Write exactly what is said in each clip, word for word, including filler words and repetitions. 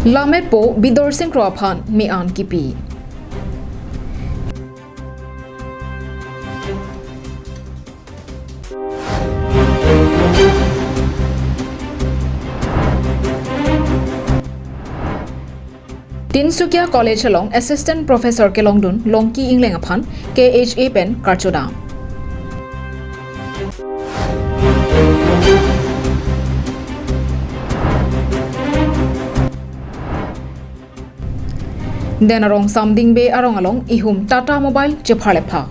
Lammetpo Bidor Sing Kro aphan me-an kipi. Tinsukia College along Assistant Professor kelongdun Longki Engleng aphan K H A pen karchodam. Den arong Samdingbe arong along ihum Tata Mobile chepharlepha.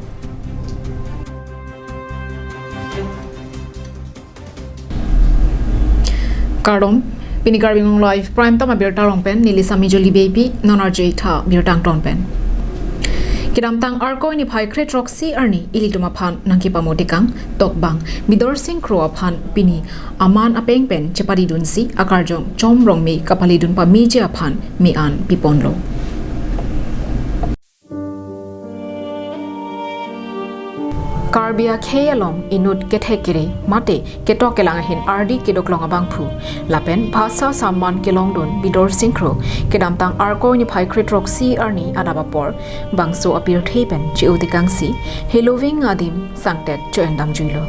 Kardom, pini Karbi Anglong Live Prime Time abirta along pen neli Sami Joli Beypi, non arje tha birta angton pen. Kedamtang Arkoi niphai kre-throksi arni ilitum aphan nangkepamo tekang tokbang Bidor Sing Kro aphan pini aman apeng pen chepadidunsi akarjong Chom Rongme kapalidun pameji aphan me-an piponlo. Karbi akhei along inut kethek kere mate ketok kelang ahin ardi kedoklong abangphu lapen Bhasa Samman kelongdun Bidor Sing Kro kedamtang Arkoi niphai kre-throksi arni adap apor bangso apirthe pen che-o tekangsi heloving adim sangtet cho-en damjuilo.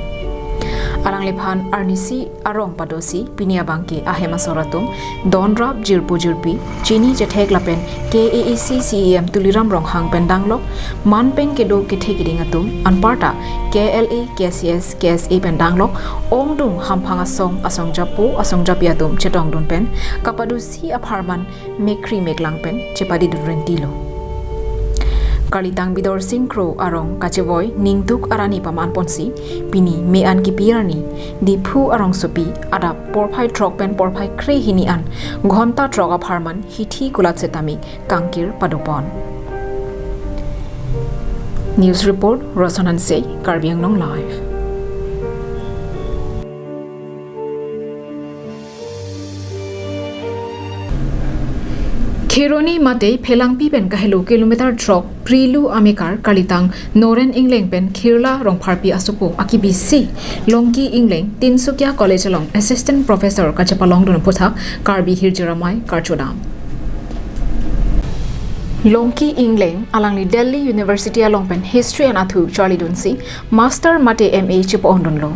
Alangliphan arnisi arong padosi pini abangke ahem asor atum donrap jirpo jirpi chini chethek lapen K A A C C E M Tuliram Ronghang pen danglok manpeng kedo kethe keding atum anparta K L A, K C S, K S A pen danglok ongdung hamphang asong asong japo asong japi atum chetongdun pen kapadosi apharman mekri meklang pen chepadidun rentilo. Karlitang Bidor Sing Kro arong kachevoi ningduk arani pamanponsi pini me-an kipi arni Diphu arongsopi adap porphai throk pen porphai kre hini an ghonta throk apharman hithi kulat setame kangkir padopon. News report, Roson Hanse, Karbi Anglong Live. Kheroni mate Phelangpi pen kahelo kilometer throk Prilu amekar karlitang Noren Engleng pen Khirla Rongpharpi asopo akibisi Longki Engleng Tinsukia College along Assistant Professor kachepalongdun aphuthak Karbi Hirjir Amei karchodam. Longki Engleng alangli Delhi University along pen History an athu charlidunsi Master mate M A chepo-ongdunlo.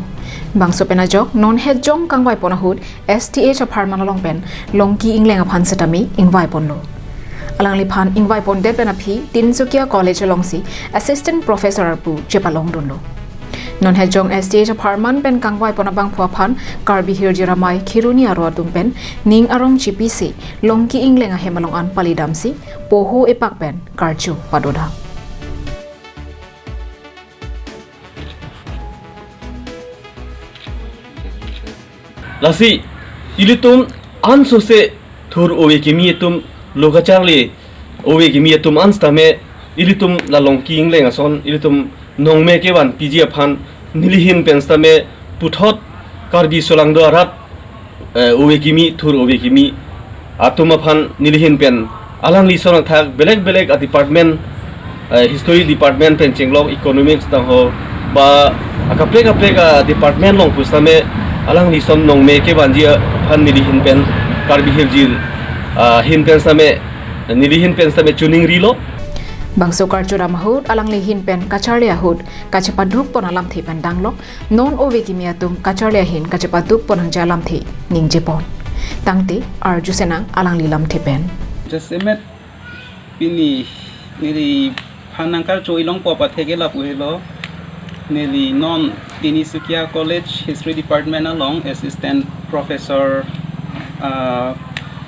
Bangso pen ajok non hetjong kangvaipon ahut S T H apharman along pen Longki Engleng aphan setame ingvaiponlo. Alangliphan ingvaipondet pen aphi Tinsukia College alongsi Assistant Professor arpu chepalongdunlo. Non hetjong S T H apharman pen kangvaipon abangphu aphan Karbi Hirjir Amei Kheroni aro atum pen ning arong chipisi Longki Engleng ahem along an palidamsi poho epak pen karcho padodam. Lasi ilitum ansose thur ove kimi atum lo kacharli ove kimi atum an setame ilitum la Longki Engleng ason ilitum nongme kevan piji aphan nelihin pen setame puthot Karbi solangdo arat, eh, ove kimi thur ove kimi atum aphan nelihin pen alangli son athak belek belek a department, eh, history department pen chenglok economics tangho ba akaprek kaprek a department along pu setame alangli son nongme kevanji aphan nelihin pen Karbi Hirjir, ah, hin pen setame nelihin pen setame chuning rilo. Bangso karchodam ahut alanglihin pen kacharli ahut kachepadukpon alamthe pen danglok non ove kimi atum kacharli ahin kachepadukpon nangji alamthe ningjepon. Tangte arjusenang alangli lamthe pen. Jasemet pini neliphan nangkarcho ilongpo apatheke lapu helo. Neli non Tinsukia College History Department along Assistant Professor, ah,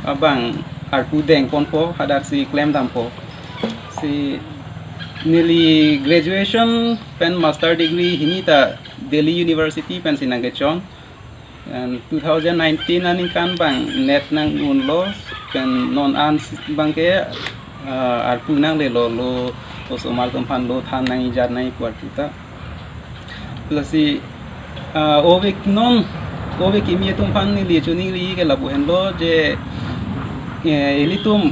abang arpu dengponpo hadaksi klemdampo. Si neli graduation pen master degree hini ta Delhi University pensi nangkechon. And two thousand nineteen aningkan bang NET nang-unlo, pen non an s-, bangke, ah, arpu nanglelo, lo osomar atum aphan lo than nangji jat nangji pu arpu ta. Lasi, ah, ove non, ove kimi atum aphan neli chuning ri ke lapu henlo je, eh, ilitum,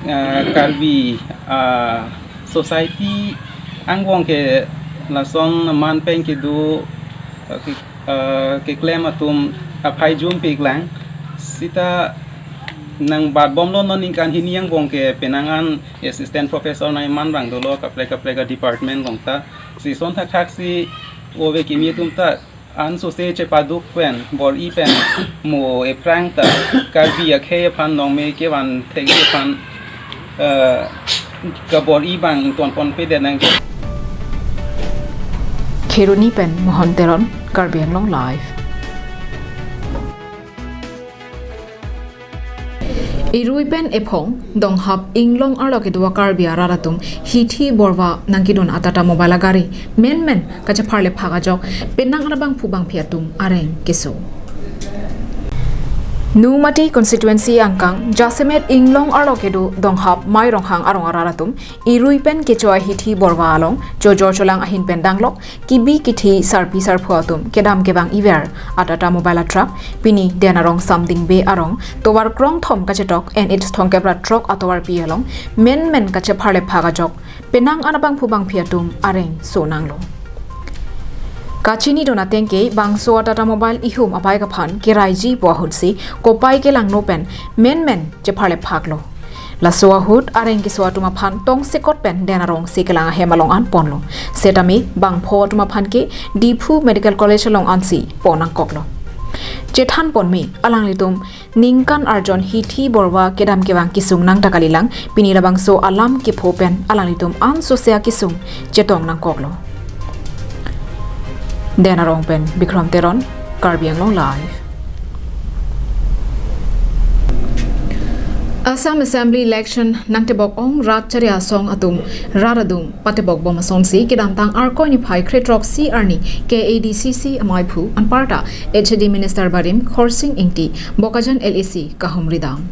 ah, Karbi, ah, society angbong ke lason manpeng kedo, ah, ke, ah, keklem atum aphai jum piklang sita Nangbatbomlo non ningkan hini angbong ke penang an assistant professor nangman vang dolo kaprek kaprek a-department along ta. Si ason thakthak si ove kimi atum ta ansose chepaduk pen bor-i pen mo ephrang ta Karbi akhei aphan nongme kevan thekji aphan, eh, kabor-i abang ingtonponpedet nang. Kheroni pen Mohon Teron, Karbi Anglong Live. Irui pen ephong donghap inglong arlo kedo a-Karbi arat atum hithi borva nangkedun a-Tata Mobile agari menmen kachepharle phak ajok penang arabangphu bangphi atum areng keso. Nomati constituency angkang jasemet inglong arlo kedo donghap Maironghang arong arat atum irui pen kecho ahithi borva along chojor cholang ahin pen danglok kibi kithi sarpi sarpo atum kedam kevang iver a-Tata Mobile a-truck pini Den Arong Samdingbe arong tovar krongthom kachetok N H thomkep ra throk atovarpi along menmen kachepharle phak ajok penang arabangphu bangphi atum areng so nanglo. Kachinidun ateng ke bangso a-Tata Mobile ihum a-bike aphan keraiji pu ahutsi kopai kelangno pen menmen chepharle phaklo. Laso ahut areng keso atum aphan tongsekot pen Den Arong si kelang ahem along an ponlo. Setame bangpho atum aphan ke Diphu Medical College along ansi pon nangkoklo. Chethanponme alanglitum ningkan arjon hithi borva kedam kevang kesung nang ta kalilang, pini labangso alam kepho pen alanglitum ansose akesung chetong nangkoklo. Den Arong pen Bikram Teron, Karbi Anglong Live. Assam Assembly election nangtebok ong rat chari asong atum rat adung patebok bom asonsi kedamtang Arkoi niphai krethrok si arni K A D C C amaiphu anparta H A D Minister barim Khorsing Ingti Bokajan L A C kahumri dam.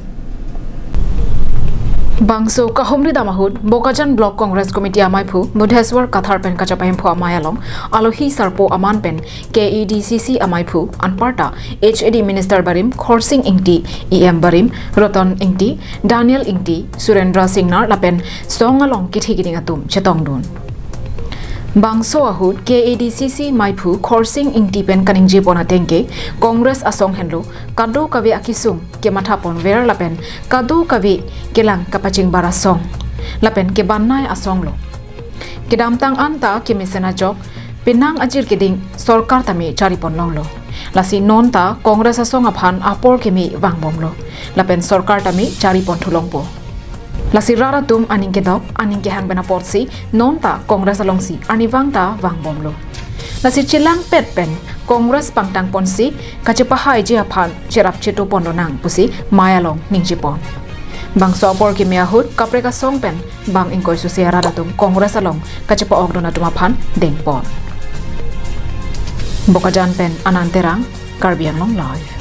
Bangso kahumri dam ahut Bokajan Block Congress Committee amaiphu Budheswar Kathar pen kachepahemphu amei along alohi sarpo aman pen K A D C C amaiphu anparta H A D Minister barim Khorsing Ingti, E M barim Roton Ingti, Daniel Ingti, Surendra Singnar lapen song along kithi kiding atum chetongdun. Bangso ahut K A D C C maiphu Khorsing Ingti pen kaningjepon ateng ke Congress asong henlo kadokave akesung kemathaponver lapen kadokave kelang kapachingbar asong lapen kebannai asonglo. Kedamtang anta kemesen ajok penang ajir keding sorkar tame charipon longlo. Lasi nonta Congress asong aphan apor keme vangbomlo. Lapen sorkar tame charipon thulongpo. Lasi rat atum aning kedok, aning kehang pen apotsi nonta Congress alongsi arnivang ta vangbomlo. Lasi chelangpet pen Congress pangtangponsi kachepahaiji aphan cherap chetopon lonang pusi mei along ningjepon. Bangso apor keme ahut kaprek asong pen bang ingkoi suse arat atum Congress along kachepa-okdun atum aphan dengpon. Bokajan pen Anand Terang, Karbi Anglong Live.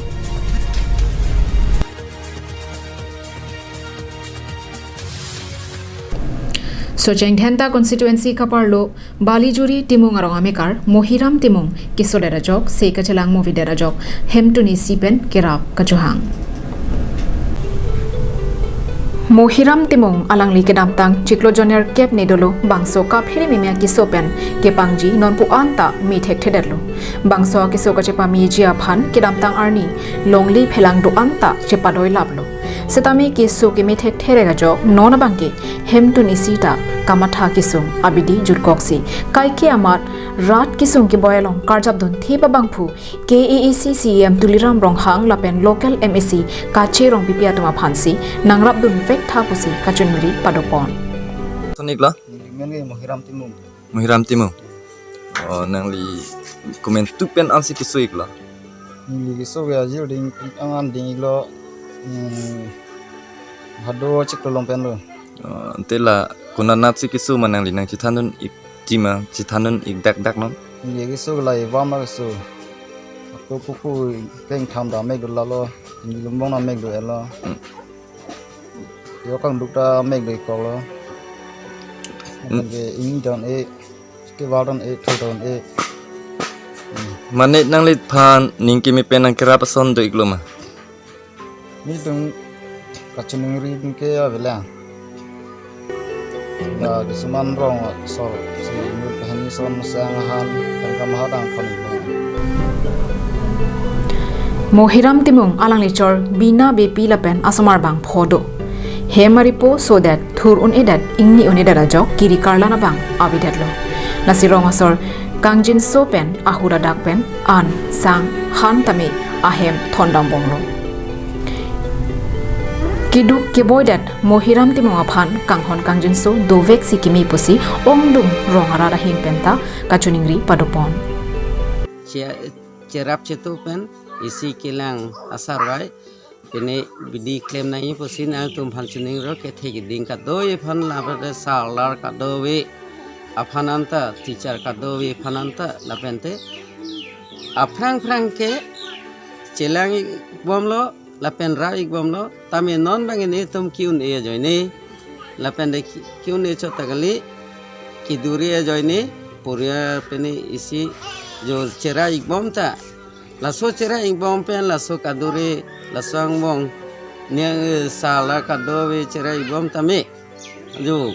Socheng Dhenta constituency kaparlo Balijuri Timung arong amekar Mohiram Timung kesodet ajok se kachelang movidet ajok hemtun isi pen kerap kachohang. Mohiram Timung alangli kedamtang chiklo joner kep ne dolo bangso kaphere meme akeso pen kepangji nonpu anta methekthedetlo. Bangso akeso kachepameji aphan kedamtang arni longle phelang do-an ta chepadoilaplo. Setame keso kemethekthedek ajok non abangke hemtun isi ta kamatha kesung abidi jutkoksi kaike amat rat kesung keboi along karjapdun thip abangphu K A A C C E M Tuliram Ronghang lapen local M A C Kache Rongpipi atum aphansi nangrapdunvek tha pusi kachunri padopon. Sonik lo? Neli men ke Mohiram Timung. Mohiram Timung. Oh, nangli komantu pen ansi keso-iklo? Neli keso ke ajir ding angan ding lo, hmm, hado chiklo along pen lo. Oh, ante la konatsi keso ma nangli nangchethandun-ikji ma, chethandun-ik dakdak non? Neli keso ke la evam ma keso. Ako puku kengtham ta mek do lalo, neli lumbong ta mek do-etlo. Hmm. Yo kangduk ta mek do-ikkoklo. Hmm. Nangke ingni don-e, keval don-e, thul don-e. Hmm. Mane nangliphan ning keme pen nangkerap ason do-iklo ma? Nelitum kachiningri ke avelang. Ya, kisuman rong asor, si inut hini son sang han, tangka maha dang pon-iklo. Mohiram Timung alangli chor Bina Beypi lapen asomar bang pho do. Hem aripo sodet thur un-edet ingni un-edet ajok kiri karlan abang avedetlo. Lasi rong asor kangjinso pen ahut adak pen an sang han tame ahem thondam bomlo. Keduk keboidet Mohiram Timung aphan kanghon kangjinso dovek si kimi pusi ongdung rong arat ahin penta kachiningri padopon. Che-, cherap chetu pen isi kelang asarvai pine bidi klem nangji pusi nangtum aphan chiningrilo. Kethe keding kadokave aphan, lapen salar kadokave aphan anta, teacher kadokave aphan anta, lapente aphrang phrang ke chelang-ik bomlo lapen rap-ik bomlo, tame non bang netum ki-un-e ajoine, lapente ki-, ki-un-e chot ta kali, keduri ajoine, poriya pine isi jo chera-ik bom ta. Laso chera-ik bom pen laso kaduri, laso angbong, ne, eh, salar kadokave chera-ik bom tame jo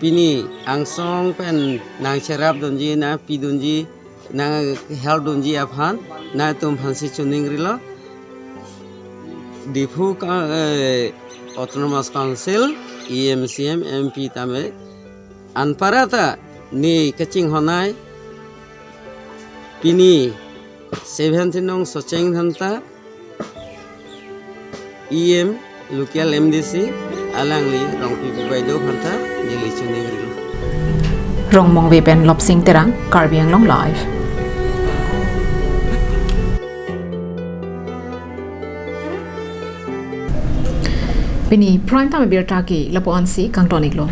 pini angsong pen nangcherap dunji, nangpi dunji, nang help dunji aphan nangtum aphansi chiningrilo. Diphu ka, eh, Autonomous Council, E M, C M, M P tame anparta ne kachinghon-ai, pini seventeen nong Socheng Dhenta, E M, local M D C, alangli Rongpi Baideo aphanta neli chiningrilo. Rongmongve pen Lopsing Terang, Karbi Anglong Live. Pini Prime Time abirta ke lapu-ansi kangton-iklo.